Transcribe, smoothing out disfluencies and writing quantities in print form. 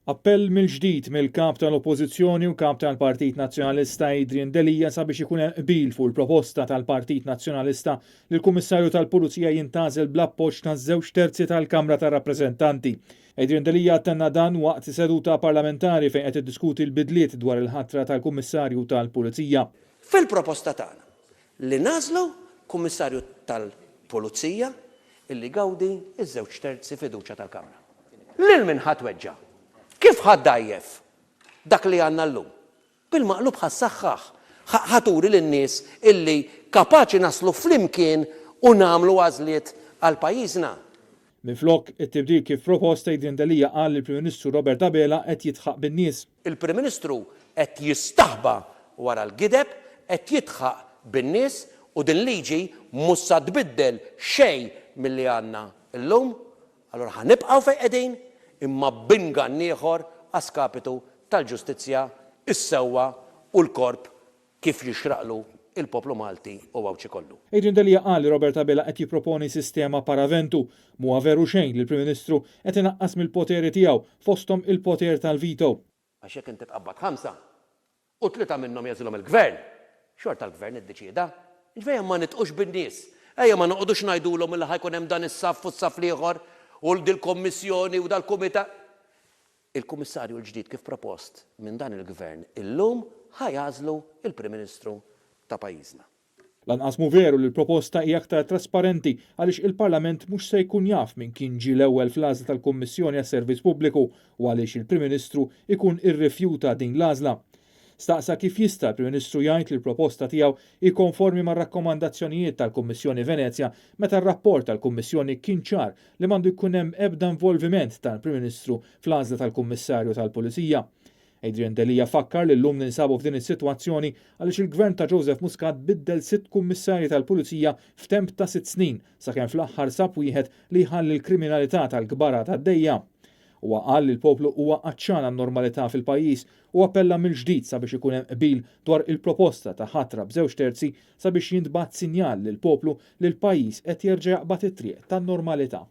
Appell mill-ġdid mill-Kap tal-Oppożizzjoni u Kap tal-Partit Nazzjonalista Adrian Delia sabiex ikun hemm qbil fuq il-proposta tal-Partit Nazzjonalista li l-Kummissarju tal-Pulizija jintgħażel bl-appoġġ ta' żewġ terzi tal-Kamra tar-Rappreżentanti. Adrian Delia tenna dan waqt seduta parlamentari fejn qed iddiskuti l-bidliet dwar il-ħatra tal-Kummissarju tal-Pulizija. Fil-proposta tagħna li nagħżlu Kummissarju tal-Pulizija illi jgawdi ż-żewġ terzi fiduċja tal-Kamra. Lil min ħa tweġġa'? Kif ħa ddgħajjef dak li għandna llum? Bil-maqlub ħa ssaħħaħ. Ħa turi lin-nies illi kapaċi naslu flimkien u nagħmlu għażliet għal pajjiżna. Minflok, it-tibdil kif propost, Adrian Delia qal li l-Prim Ministru Robert Abela qed jidħaq bin-nies. Il-Prim Ministru qed jistaħba wara l-gideb, qed jidħaq bin-nies u din liġi mhux sa tbiddel xejn milli għandna llum. Allura ħa nibqgħu fejn qegħdin imma b'ingann ieħor a skapitu tal-ġustizzja, is-sewwa u l-korp kif jixraqlu l-poplu Malti u Għawdxi kollu. Adrian Delia qal li Robert Abela qed jipproponi sistema paraventu. M'huwa veru xejn li l-Prim Ministru qed inaqqas mill-poteri tiegħu, fosthom il-poter tal-veto. Għax jekk inti tqabbad ħamsa u tlieta minnhom jagħżilhom il-Gvern, xorta l-Gvern iddeċieda. Jiġifieri ejja ma nidħqux bin-nies. Ejja ma noqogħdux ngħidulhom illi ħa jkun hemm dan is-saff u s-saff l-ieħor u dil-kummissjoni u dal-kumitat. Il-Kummissarju l-ġdid kif propost minn dan il-Gvern illum ħa jagħżlu l-Prim Ministru ta' pajjiżna. Lanqas mhu veru li l-proposta hi aktar trasparenti għaliex il-Parlament mhux se jkun jaf min kien ġie l-ewwel fl-għażla tal-Kummissjoni għas-Servizz Pubbliku u għaliex il-Prim Ministru jkun irrifjuta din l-għażla. Staqsa kif jista' l-Prim Ministru jgħid li l-proposta tiegħu hi konformi mar-rakkomandazzjonijiet tal-Kummissjoni Venezja meta r-rapport tal-Kummissjoni kien ċar li m'għandu jkun hemm ebda involviment tal-Prim Ministru fl-għażla tal-Kummissarju tal-Pulizija. Adrian Delia fakkar li llum ninsabu f'din is-sitwazzjoni għaliex il-Gvern ta' Joseph Muscat biddel sitt Kummissarji tal-Pulizija f'temp ta' sitt snin sakemm fl-aħħar sab wieħed li jħalli l-kriminalità tal-kbarat għaddejja. Huwa qal li l-poplu huwa għatxan għan-normalità fil-pajjiż u appella mill-ġdid sabiex ikun hemm qbil dwar il-proposta ta' ħatra b'żewġ terzi sabiex jintbagħat sinjal lill-poplu li l-pajjiż qed jerġa' jaqbad it-triq tan-normalità.